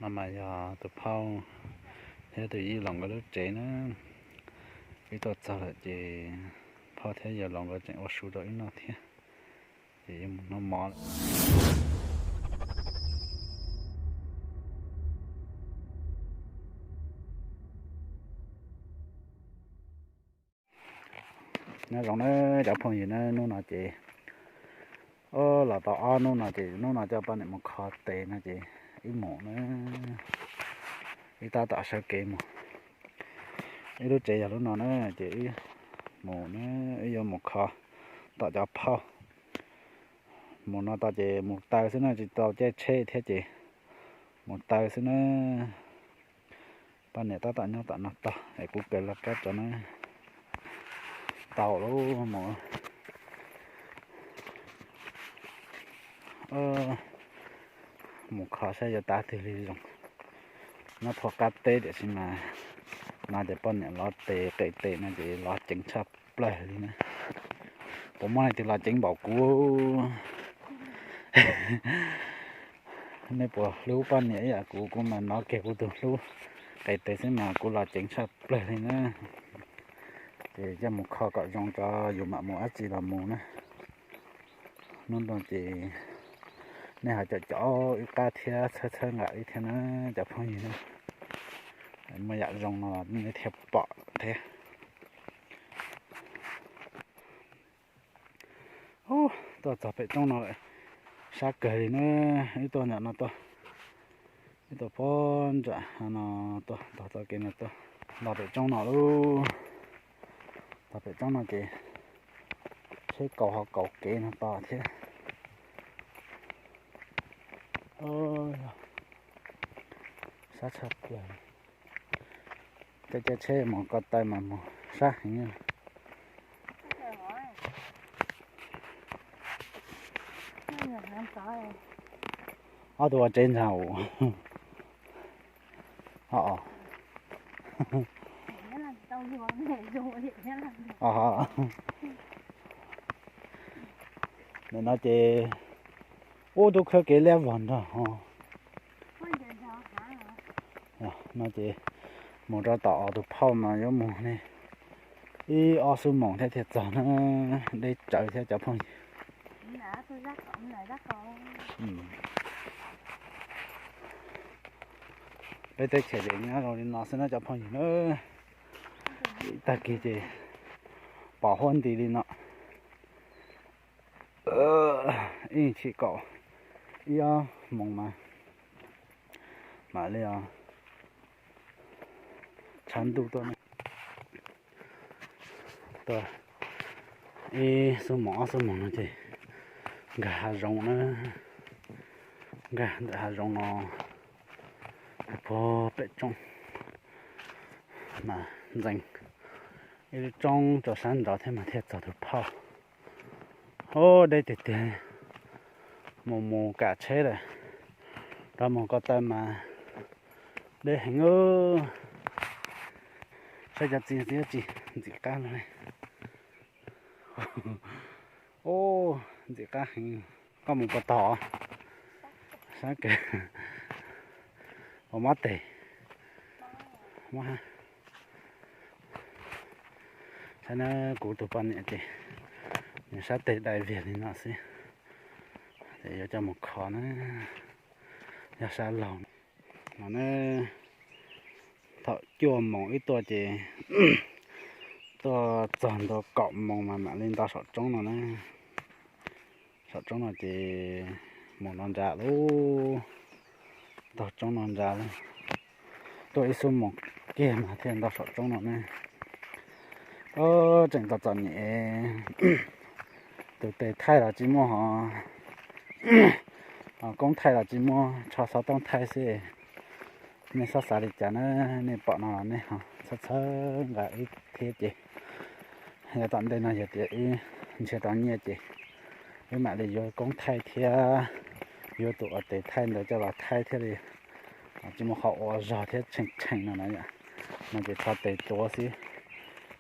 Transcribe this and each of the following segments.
No mas yog tus phauj thiab tus yij los nkawd lub tsev na. Wb tuaj txog lawm ces phauj thiab yawg los nkawd tseem ua su rau wb noj thiab. Ces yuav mus noj mov lawm. Nyob zoo na cov phooj ywg na, hnub no ces, o, los tau ob hnub no ces hnub no coj poj niam mus kho tes no ces wb mus na, wb tab tom sawv kev mus. Wb lub tsev yog lub no na, ces wb mus na, wb yuav mus kho tom cov phauj. Mus no tau ces mus taw xwb na, tsis tau caij tsheb thiab ces mus taw xwb na. Poj niam tab tom nyob tom no tog es kuv kaw laj kab tso na. Tau lawm mus, mus kho saib yuav tav twg li zoo. Nyob puag qab teb tiam sis mas no ces poj niam lov tes qe tes no ces lov ceev tshaj plaws li na. Puas muaj leej twg lov ceev npaum kuv? Nej puas hlub poj niam ib yam kuv? Kuv mas nov kiag kuv tus hlub qe tes xwb mas kuv lov ceev tshaj plaws li na. Ces coj mus kho kom zoo tso yus mam mus dab tsi los mus na. Hnub no ces nej ho caum caum wb qab thiab txhawb txhawb nqa wb thiab na cov phooj ywg na. Muaj yam zoo no nej thiaj pom thiab. Ub, tuaj txog pem roob no lawm, sab kawg li na. Wb tuaj nram no tuaj, wb tuaj puag nram no tuaj, tog txoj kev no tuaj, los pem roob no lauj. Tog pem roob no ces tsheb kaus ho kaus kev no tos thiab. Sab tshaj plaws. Caij caij tsheb mus ko taw mas mus sab heev. Ob tug ua tsev ntxag os. Nim no ces ub tub khawb kev liab vog nrog ho. No ces mus rau tom tus phauj mas yuav mus li ib ob xuab moos thiab thiaj txog na. Deb tsawv thiab cov phooj ywg. Peb teb chaws ces nyob zoo li no xwb na cov phooj ywg na. Tag kis ces pom huab nti li no. Ib chim kaum ib ob moos mas mam li tshav ntuj tuaj. Tuaj ib xuab moos ob xuab moos no ces nkag hav zoov na, nkag ntawm hav zoov no puag pem roob mas ntxeev ib lub roob rau sab nraud thiab mas thiaj txog tus phauj. Ub, deb tiag tiag, mus mus kam tsheb lawm, rov mus ko taw mas deb heev. Saib cov txiv txiv tsis ntxim qab no li. Ub, ntxim qab heev. Koj mus puas tog? Sab kawg. Puas mob tes? Mob hab. Saib na, kuv tus poj niam ces nws sab tes dai viag li no xwb. Ces yuav coj mus kho na, yog sab laug. No na, thaum cuaj moos wb tuaj ces tuaj txog ntua kaum moos mas mam li nto saum roob no na. Saum roob no ces mus no nra lub, nto roob no nra lub. Tuaj ib xuab moos kiag mas thiaj nto saum roob no ne. Tseem txom txom nyem, tus tes thaij los tsis muaj ho, koob thaij los tsis muaj, tsho xov tooj thaij xwb. Nej txhob xav li cas na, nej pom no los nej ho txhawb txhawb nqa wb thiab ces yav tom ntej no yog tias wb nrhiav tau nyiaj ces wb mam li yuav koob thaij thiab yuav tus ua tes thaij ntawd coj los thaij thiaj li tsis muaj qhov ua zog thiab tshee tshee no na yom. No ces tsho tes tuav xwb,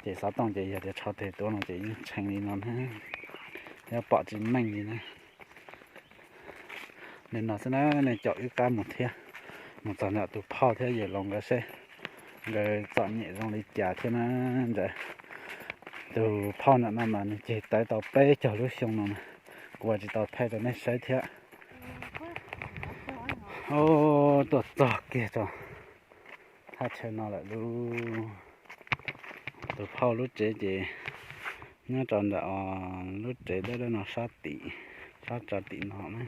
ces xov tooj ces yog tias tsho tes tuav no ces yeej tshee li no na, thiab pom tsis meej li na. Li no xwb na, nej caum wb qab mus thiab, Mus txog nram tus phauj thiab yawm laus nkawd seb nkawd txom nyem zoo li cas thiab na. Ntawm tus phauj ntawm no mas nws ceg tawv tau peb caug lub xyoo no na. Kuv tsis tau thaij rau nej saib thiab. Tuaj txog kiag rau thaj chaw no lawm lauj. Tus phauj lub tsev ces nyob rau ntawm lub tsev dawb dawb no sab tim, sab tso tim no na.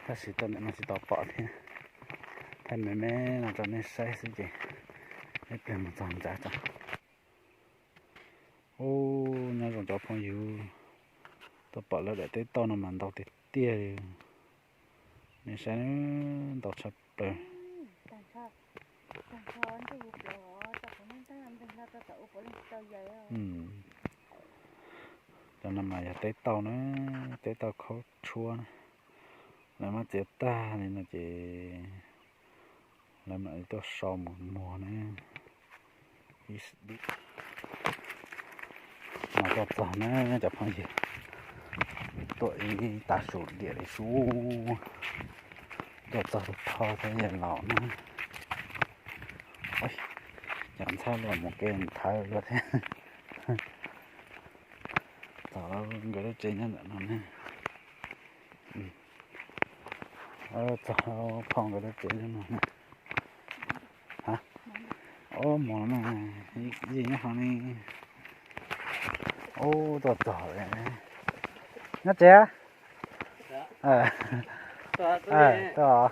Tab sis tuaj ntawm no tsis tau pom thiab. Thaij me me no rau nej saib xwb ces ib pliag mus txog ntxav tso. Ub, nyob zoo cov phooj ywg, tuaj pom lawv daim teb tauj no mas ntau tiag tiag li. Nej saib, ntau tshaj plaws. Cov no mas yog teb tauj na, teb tauj khaub tshuab na. Lawv muab txiav tag li no ces lawv mam li tuaj sau mus muag na. Mas tuaj txog na cov phooj ywg, tuaj ib tav su diam li sub, tuaj txog tus phauj thiab yawm laus na. Cov ntxhab luaj mus kev thawv luaj thiab. Txog nkawd lub tsev nyob ntawm no ne. Txog phauj nkawd lub tsev nyob no. Ob mos no, yim nyob hauv ne. Ub, tuaj txog lawm. Nyob tsev. Tuaj.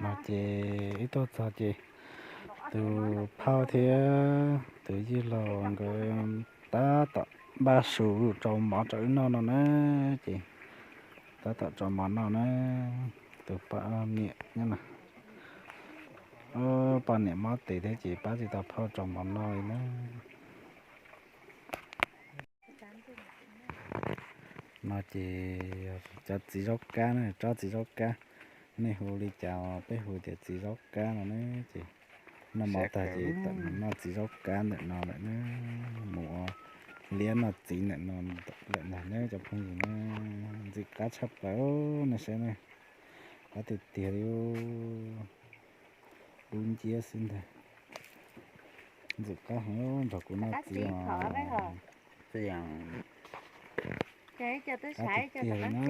No ces wb tuaj txog ces tus phauj thiab tus yij laus nkawd tab tom npaj su rau mov rau wb noj no na. Ces tab tom rau mov noj na. Tus poj niam nyob no, poj niam mob tes thiab ces pab tsis tau phauj rau mov noj li na. No ces cov txiv zaub kab na, tsob txiv zaub kab, nej hu li cas peb hu tias txiv zaub kab no ne. Ces noj mov tag ces tawm mus noj txiv zaub kab ntawm no lawm na, mus ua liab noj txiv ntawm no lawm ntag na cov phooj ywg na. Ntxim qab tshaj plaws nej saib na, qab tiag tiag li, dub nciab xwb ntag. Ntxim qab heev nrog kuv noj txiv os. Qab tiag tiag li na.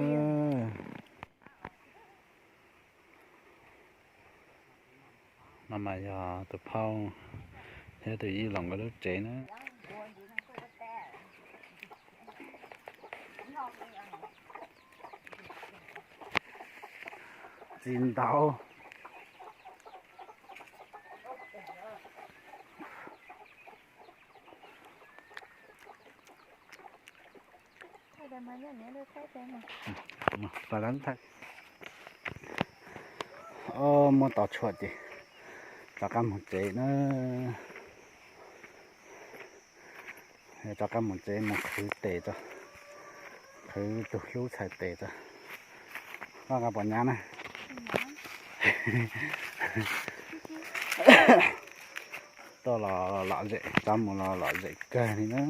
No mas yog tus phauj thiab tus yij laus nkawd lub tsev na. Txiv ntaub. Muab tau tshuaj ces rov qab mus tsev na. Rov qab mus tsev mus qhwv tes tso, qhwv tus hlub txhais tes tso. Koj nqa puas nyab na? Tuaj los lom zem, rov mus los lom zem kawg li na.